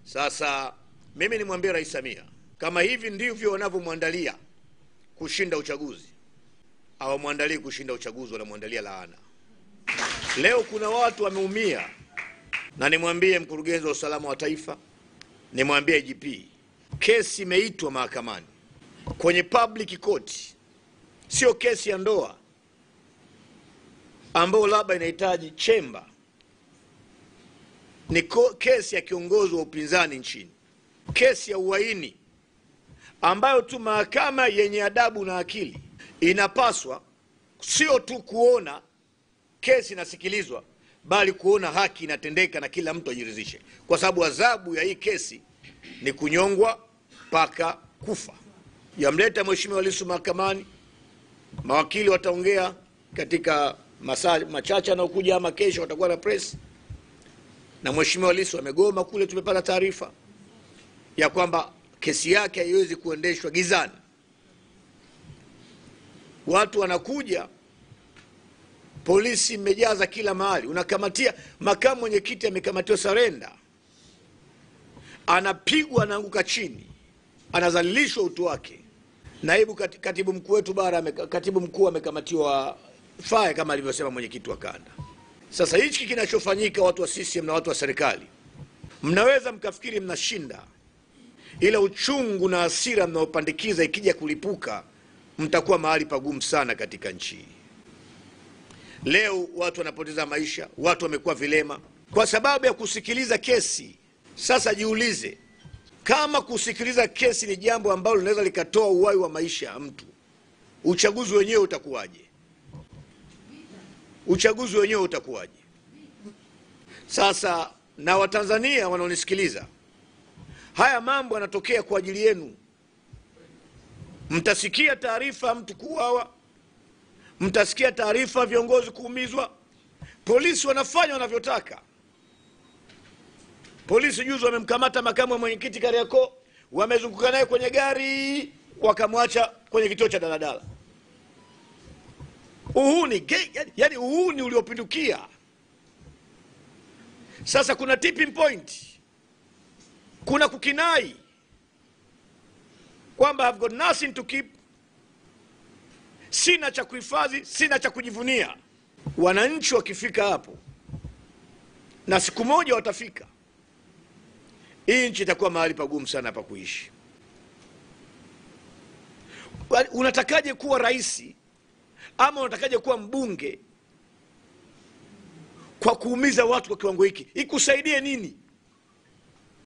Sasa mimi nimwambie Rais Samia, kama hivi ndivyo wanavyomwandalia kushinda uchaguzi, hawamwandalii kushinda uchaguzi, wanamwandalia laana. Leo kuna watu wameumia, na nimwambie mkurugenzi wa usalama wa taifa, nimwambie IGP, kesi imeitwa mahakamani kwenye public court, sio kesi ya ndoa ambayo labda inahitaji chemba. Ni kesi ya kiongozi wa upinzani nchini, kesi ya uhaini ambayo tu mahakama yenye adabu na akili inapaswa sio tu kuona kesi inasikilizwa, bali kuona haki inatendeka na kila mtu ajiridhishe, kwa sababu adhabu ya hii kesi ni kunyongwa mpaka kufa. Yamleta Mheshimiwa Lissu mahakamani, mawakili wataongea katika masaa machache yanayokuja ama kesho watakuwa na press, na Mheshimiwa Lissu amegoma kule. Tumepata taarifa ya kwamba kesi yake haiwezi kuendeshwa gizani. Watu wanakuja, polisi imejaza kila mahali, unakamatia. Makamu mwenyekiti amekamatiwa sarenda, anapigwa, anaanguka chini, anadhalilishwa utu wake. Naibu katibu mkuu wetu bara, katibu mkuu amekamatiwa faya kama alivyosema mwenyekiti wa kanda. Sasa hichi kinachofanyika, watu wa CCM na watu wa serikali, mnaweza mkafikiri mnashinda, ila uchungu na hasira mnaopandikiza ikija kulipuka, mtakuwa mahali pagumu sana katika nchi hii. Leo watu wanapoteza maisha, watu wamekuwa vilema kwa sababu ya kusikiliza kesi. Sasa jiulize, kama kusikiliza kesi ni jambo ambalo linaweza likatoa uhai wa maisha ya mtu, uchaguzi wenyewe utakuwaje? Uchaguzi wenyewe utakuwaje? Sasa na Watanzania wanaonisikiliza, haya mambo yanatokea kwa ajili yenu. Mtasikia taarifa mtu kuuawa, mtasikia taarifa viongozi kuumizwa. Polisi wanafanya wanavyotaka. Polisi juzi wamemkamata makamu wa mwenyekiti Kariakoo, wamezunguka naye kwenye gari, wakamwacha kwenye kituo cha daladala. Uhuni, yani uhuni uliopindukia. Sasa kuna tipping point, kuna kukinai kwamba I've got nothing to keep, sina cha kuhifadhi, sina cha kujivunia. Wananchi wakifika hapo, na siku moja watafika, hii nchi itakuwa mahali pagumu sana pa kuishi. Unatakaje kuwa rais ama unatakaje kuwa mbunge kwa kuumiza watu kwa kiwango hiki? Ikusaidie nini?